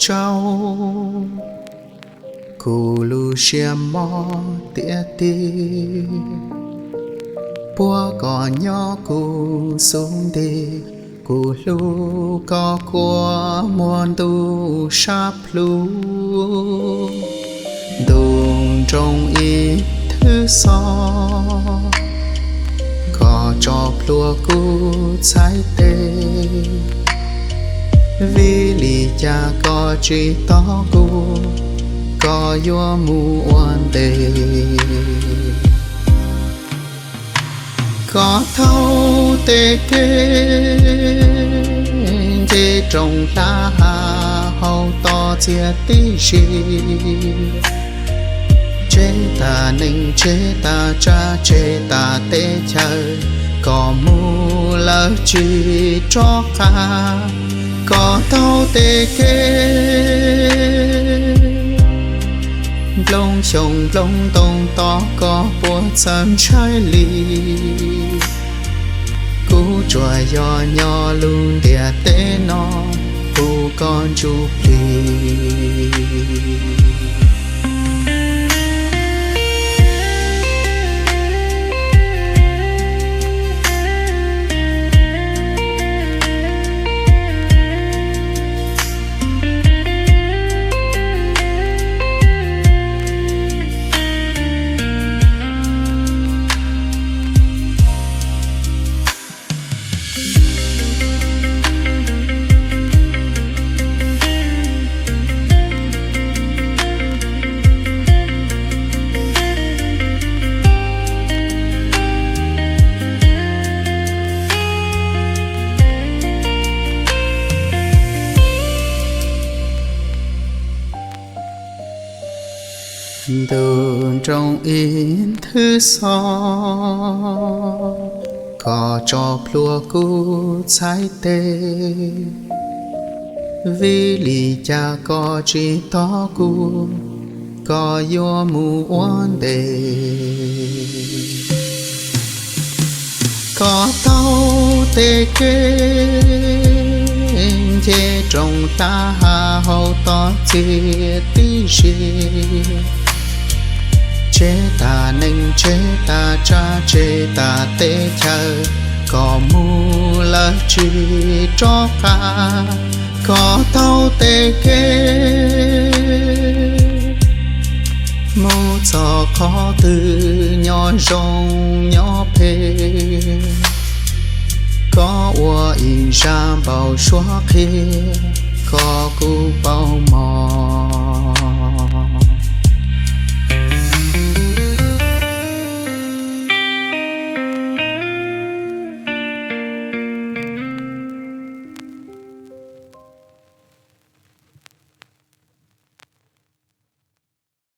Tsaug, kuv lub siab mob tiag tiag, puab koj nyob kuv xub ntiag, kuv hlub koj kua muag ntuj sab plhu. Ntuj nroo ib thwv xob, koj tso plhuav kuv txhais tes, vim li cas koj tsis tos kuv, koj yuav mus ua ntej. Koj thauj tej kev nce rooj hlab hav, hau tos txias tib si, tseg tas neeg, tseg tas tsav, tseg tas teb chaws, koj mus lawm tsis rov qab. Koj thauj tej kev nplooj xyooj nplooj ntoo tos koj puas txawj ntshai li. Kuv tsuas yog nyob lub ntiaj teb no, hu koj ntsuj plig. Ntuj nroo ib thwv xob, koj tso plhuav kuv txhais tes, vim li cas koj tsis tos kuv, koj yuav mus ua ntej. Koj thauj tej kev nce rooj hlab hav, hau tos txias tib si, tseg tas neeg, tseg tas tsav, tseg tas teb chaws, koj mus lawm tsis rov qab. Koj thauj tej kev mus txog qhov twg, nyob zoo nyob phem, koj ua ib zaj npau suav qhia kom kuv paub mog.